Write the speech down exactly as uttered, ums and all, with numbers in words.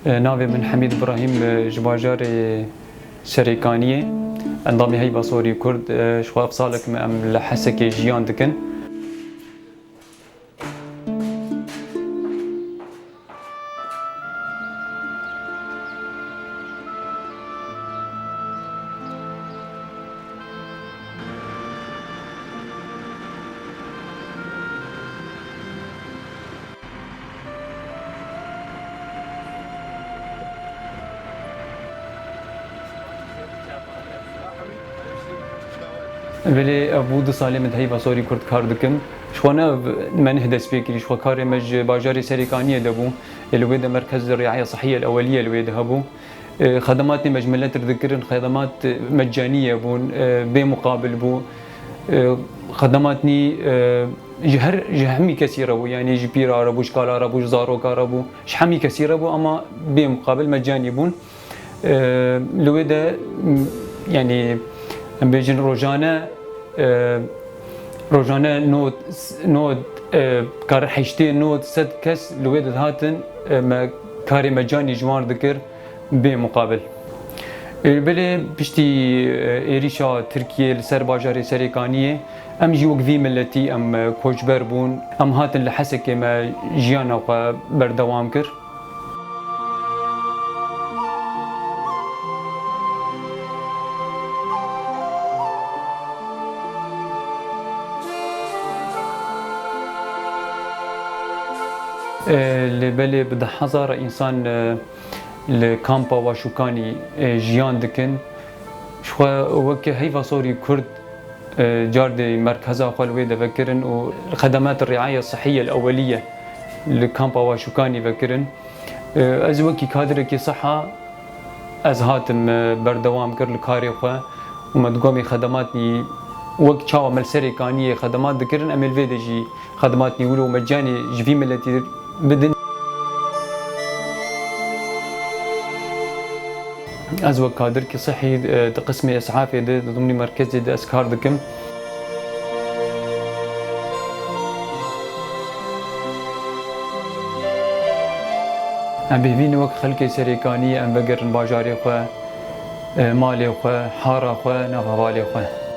E, navê min Hemîd Îbrahîm, e, ji bajarê Serêkaniyê, endamê Heyva Sorî Kurd, e, ji xwe ev salek me em li Hesekê jiyan dikin. Belê, ev bû du salê min di Heyva Sorî Kurd kar dikim. Ji xwe ne me neh dest pê kirî, ji xwe karê me ji bajarê Serêkaniyê de bû. Ê li wê de merkez riaya sihiyê el eweliye li wê de hebû. Ê, xedematê me ji milet re dikirin, xedemat mecaniye bûn, ê, bê muqabil bû. Ê, xedematnî, ê, ji her, ji hemî kesî re bû, yanî ji pîra re bû, ji kala re bû, ji zaroka re bû, ji hemî kesî re bû, ama bê muqabil mecanî bûn. Ê, li wê de, m, yanî em bêjin rojane, ê, rojane nod, nod, ê, kar heştê nod sed kes li wê de dihatin, ê, me karê mecanî ji wan dikir bê muqabil. Ê, belê piştî, ê, êrîşa Tirkiyê li ser bajarê Serêkaniyê, em jî wek vî miletî em, ê, koçber bûn. Em hatin li Hesekê me jiyana xwe berdewam kir. E, lê belê bi deh hezara însan, e, li kampa Waşûkanî, e, jiyan dikin. Ji xwe weke Heyva Sorî Kurd, e, cardê merkeza xwe li wê de vekirin û xedemat riaya sihiyê el eweliye li kampa Waşûkanî vekirin. E, ez wekî kadrekî siha ez hatim, e, berdewam kir li karê xwe û me di gomê xedematnî wek çawa me li Serêkaniyê xedemat dikirin, em ê li vê de jî xedematnî wilo mecanî ji vî miletî bidin. Ez wek kadirkî sihî, e, di qismê îsafê de, di dimnî merkezê de ez kar dikim. Em bêvîn wek xelkê Serêkaniyê em vegerin bajarê xwe, e, malê xwe, hara xwe, nav hevalê xwe.